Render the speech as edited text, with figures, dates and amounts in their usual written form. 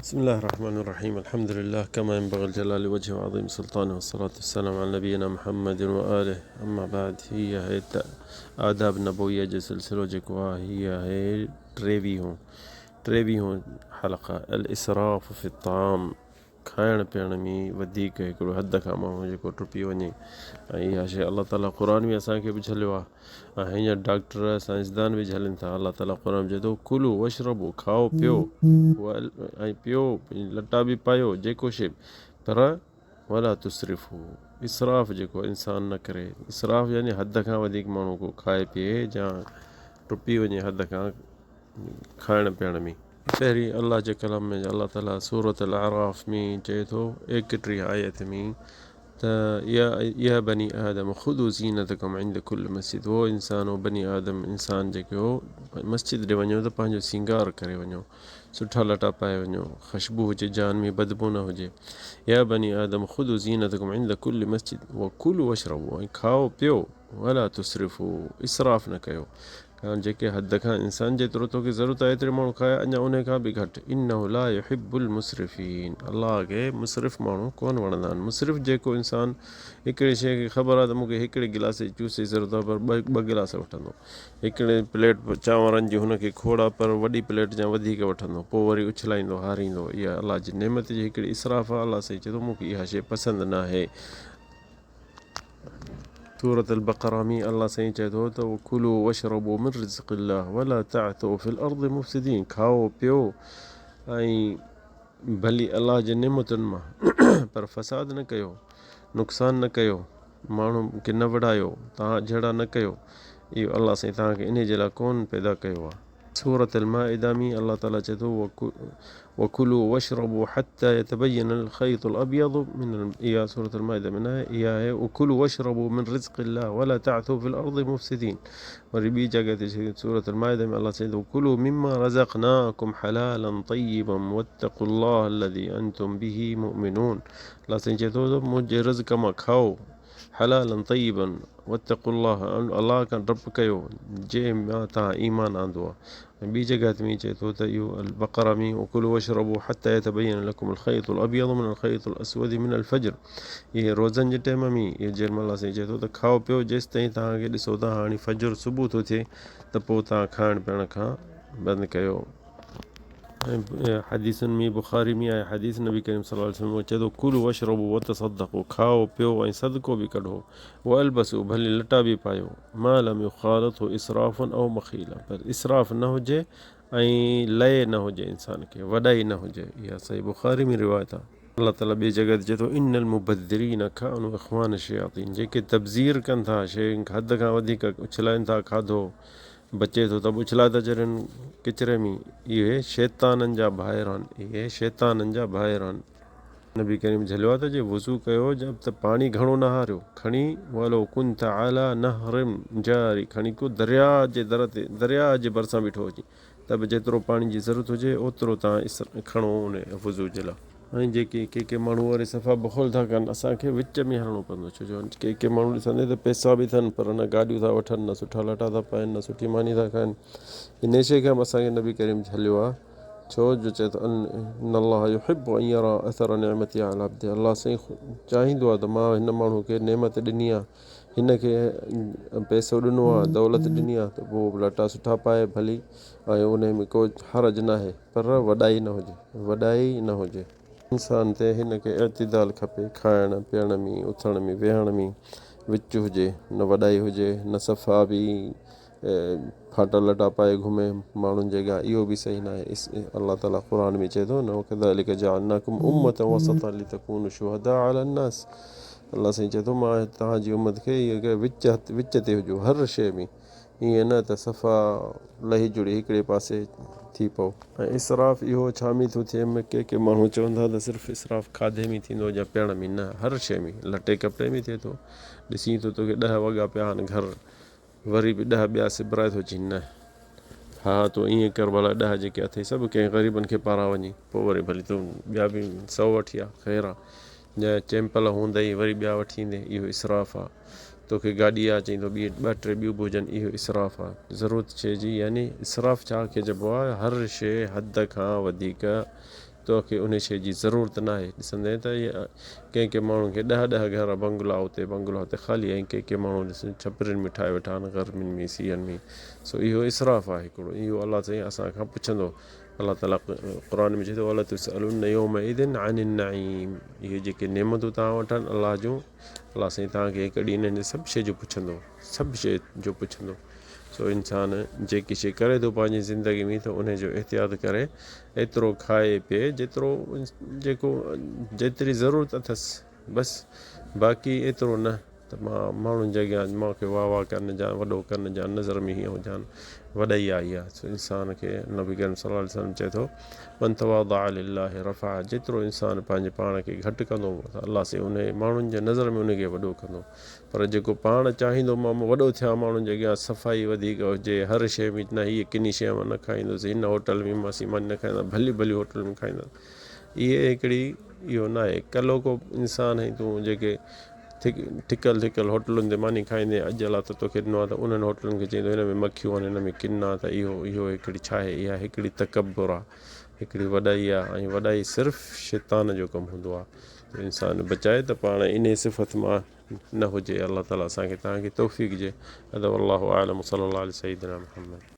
بسم الله الرحمن الرحيم الحمد لله كما ينبغي لجلال وجهه وعظيم سلطانه والصلاة والسلام على نبينا محمد وآله اما بعد هي آهي آداب نبويه جو سلسلو جيڪو آهي هي آهي ٽيويهون ٽيويهون حلقه الاسراف في الطعام کائڻ پيئڻ ۾ وڌيڪ هڪڙو حد کان ماڻهو جيڪو ٽپي وڃي ۽ اها شيء الله تعاليٰ قرآن ۾ اسان کي به جهليو آهي ۽ هينئر ڊاڪٽر سائنسدان به جهلين ٿا الله تعاليٰ قرآن ۾ چئي ٿو ڪلو واشربو کائو پيو ۽ پيو لٽا به پايو جيڪو شيء پر ولا تسرفو اسراف جيڪو انسان نه ڪري اسراف يعني حد کان وڌيڪ ماڻهو ڪو کائي پيئي يا ٽپي وڃي حد کان کائڻ پيئڻ ۾. پهرين الله جي ڪلام ۾ الله تعالي سورة الاعراف ۾ چئي ٿو ايڪٽيهه آيت ۾ ته يا بني آدم خذوا زينتڪم عند ڪل مسجد او انسانو بني آدم انسان جيڪي هو مسجد ڏي وڃو ته پنهنجو سينگار ڪري وڃو سٺا لٽا پائي وڃو خشبو هجي جان ۾ بدبو نه هجي يا بني آدم خذوا زينتڪم عند ڪل مسجد وڪلوا واشربوا ۽ کائو پيو ولا تسرفوا اسراف نه ڪيو ڪاڻ جيڪي حد کان انسان جيترو توکي ضرورت آهي ايتري ماڻهو کائي اڃا انهي کان به گهٽ انه لا يحب المسرفين الله کي مسرف ماڻهو ڪونه وڻندا آهن مسرف جيڪو انسان هڪڙي شيء کي خبر آهي ته مونکي هڪڙي گلاس جي جوس جي ضرورت آهي پر ٻه ٻه گلاس وٺندو هڪڙي پليٽ چانورن جي هن کي کوڙ آهي پر وڏي پليٽ جا وڌيڪ وٺندو پوء وري اڇلائيندو هاريندو اها الله جي نعمت جي هڪڙي اسراف آهي الله سائين چئي ٿو مونکي اها شيء پسند ناهي. سورة البقره ۾ الله سائين چئي ٿو ته وڪلوا واشربوا من رزق الله ولا تعثوا في الارض مفسدين کائو پيو ۽ ڀلي الله جي نعمتن مان پر فساد نه ڪيو نقصان نه ڪيو ماڻهن کي نه وڙهايو توهان جهيڙا نه ڪيو اهو الله سائين توهان کي انهي جي لاء ڪونه پيدا ڪيو آهي. سورة المائده ۾ الله تعالي چئي ٿو وڪلوا واشربوا حتي يتبين الخيط الابيض من اها سورة المائده ۾ ناهي اها آهي وڪلوا واشربوا من رزق الله ولا تعثوا في الارض مفسدين وري ٻي جڳهه تي سورة المائده ۾ الله چئي ٿو ڪلوا مما رزقناڪم حلالا طيبا واتقوا الله الذي انتم به مؤمنون الله سائين چئي ٿو ته منهنجي رزق مان کائو حلالا طيبا واتقوا الله الله کان ڊپ ڪيو جنهن مان توهان ايمان آندو آهي ۽ ٻي جڳهه تي چئي ٿو ته اهو البقره ۾ وڪلوا واشربوا حتي يتبين لڪم الخيط الابيض من الخيط الاسود من الفجر اهي روزن جي ٽيم ۾ اهي جنهن مهل الله سائين چئي ٿو ته کائو پيو جيستائين توهان کي ڏسو ته هاڻي فجر صبح ٿو ٿئي ته پوء توهان کائڻ پيئڻ کان بند ڪيو. ۽ حديثن ۾ بخاري ۾ آهي حديث نبي ڪريم صلي الله عليه وسلم چئي ٿو ڪلوا واشربوا وتصدقوا کائو پيو ۽ صدقو به ڪڍو والبسوا ڀلي لٽا به پايو ما لم يخالطه اسراف او مخيله پر اسراف نه هجي ۽ لئي نه هجي انسان کي وڏائي نه هجي اها صحيح بخاري ۾ روايت آهي. الله تعالي ٻي جڳهه تي چئي ٿو ان المبذرين ڪانوا اخوان الشياطين جيڪي تبذير ڪن ٿا شيء حد کان وڌيڪ اڇلائن ٿا کاڌو بچي ٿو ته به اڇلائي ٿا ڇڏين ڪچري ۾، اهي شيطانن جا ڀائر آهن، اهي شيطانن جا ڀائر آهن. نبي ڪريم جهليو آهي ته جي وضو ڪيو جب ته پاڻي گهڻو نه هاريو، کڻي ولو ڪنت علي نهر جاري کڻي ڪو درياء جي در تي درياء جي ڀرسان بيٺو هجين ته به جيترو پاڻي جي ضرورت هجي اوترو توهان کڻو ان وضو جي لاء. ۽ جيڪي ڪي ڪي ماڻهو وري صفا بخل ٿا ڪن اسان کي وچ ۾ هلڻو پوندو ڇو جو ڪي ڪي ماڻهو ڏسندي ته پئسا به اٿن پر نه گاڏيون ٿا وٺن نه سٺا لٽا ٿا پائن نه سٺي ماني ٿا کائن انهي شيء کان به اسان کي نبي ڪريم جهليو آهي ڇو جو چئي ٿو ان الله يحب ان يرا اثر نعمته علي عبده الله سائين چاهيندو آهي ته مان هن ماڻهو کي نعمت ڏني آهي هن کي پئسو ڏنو آهي دولت ڏني آهي ته پوء لٽا سٺا پائي ڀلي ۽ انهي ۾ ڪو حرج ناهي پر وڏائي نه هجي، وڏائي نه هجي. انسان تي هن کي اعتدال کپي، کائڻ پيئڻ ۾، اٿڻ ۾، ويهڻ ۾ وچ هجي، نه وڏائي هجي، نه صفا به ڦاٽل لٽا پائي گهمي ماڻهن جي اڳيان، اهو به صحيح ناهي. الله تعاليٰ قرآن ۾ چئي ٿو نه وڪذلڪ جعلناڪم امة وسطا لتڪونوا شهداء علي الناس الله سائين چئي ٿو مان توهان جي امت کي وچ وچ تي هجو هر شيء ۾. ائين نه ته صفا لهي جڙي هڪڙي پاسي ٿي پئو. ۽ اسراف اهو ڇا ۾ ٿو ٿئي؟ ڪي ڪي ماڻهو چون ٿا ته صرف اسراف کاڌي ۾ ٿيندو يا پيئڻ ۾ نه هر شيء ۾ لٽي ڪپڙي ۾ ٿئي ٿو. ڏسين ٿو توکي ڏهه وڳا پيا آهن گهر وري به ڏهه ٻيا سبرائي ٿو چين نه ها تون ائين ڪر ڀلا ڏهه جيڪي اٿئي سڀ ڪنهن غريبن کي پارا وڃي پوء وري ڀلي تون ٻيا به سئو وٺي آ خير آ جا چيمپل هوندئي وري ٻيا وٺي ايندين اهو اسراف آ. توکي گاڏي آ چئين ٿو ٻي ٻه ٽي ٻيون به هجن اهو اسراف آ ضرورت شي جي يعني اسراف ڇا کي چئبو آ هر شي حد کان وڌيڪ توکي انهي شيء جي ضرورت ناهي. ڏسندين ته ڪنهن ڪنهن ماڻهن کي ڏهه ڏهه گهر بنگلا اتي بنگلا هتي خالي ۽ ڪي ڪي ماڻهو ڏس ڇپرين ۾ ٺاهي ويٺا آهن گرمين ۾ سيئن ۾ سو اهو اسراف آهي هڪڙو اهو الله سائين اسان کان پڇندو الله تعالي قرآن ۾ چئي ٿو ولتسألن يومئذ عن النعيم اهي جيڪي نعمتون توهان وٽ آهن الله جون الله سائين توهان کي هڪ ڏينهن انهن سڀ شيء جو پڇندو سڀ شيء جو پڇندو سو انسان جيڪي شيء ڪري ٿو پنهنجي زندگي ۾ ته انهي جو احتياط ڪري ايترو کائي پيئي جيترو جيڪو جيتري ضرورت اٿس بس باقي ايترو نه ته مان ماڻهن جي اڳيان مان کي واهه واهه ڪن جا وڏو ڪن جا نظر ۾ هيئن هجان وڏائي آئي آهي سو انسان کي نبي ڪريم صلي الله عليه وسلم چئي ٿو من تواضع لله رفع جيترو انسان پنهنجي پاڻ کي گهٽ ڪندو ته الله سائين انهي ماڻهن جي نظر ۾ انهي کي وڏو ڪندو پر جيڪو پاڻ چاهيندو مان وڏو ٿيان ماڻهن جي اڳيان صفائي وڌيڪ هجي هر شيء ۾ نه هيء ڪني شيء مان نه کائيندس هن هوٽل ۾ مان سين ماني نه کائيندس ڀلي ڀلي هوٽل ۾ کائيندس اهي هڪڙي اهو نه آهي ڪلهوڪو انسان آهين تون جيڪي ٺڪل ٺڪل هوٽلن تي ماني کائيندين اڄ الله ته توکي ڏنو آهي ته انهن هوٽلن کي چئين ٿو هن ۾ مکيون آهن هن ۾ ڪن آهي ته اهو اهو هڪڙي ڇا آهي اها هڪڙي تڪبر آهي هڪڙي وڏائي آهي ۽ وڏائي صرف شيطان جو ڪم هوندو آهي ته انسان بچائي ته پاڻ انهي صفت مان نه هجي الله تعالي اسان کي توهان کي توفيق جي هذا والله اعلم وصلي الله علي سيدنا محمد.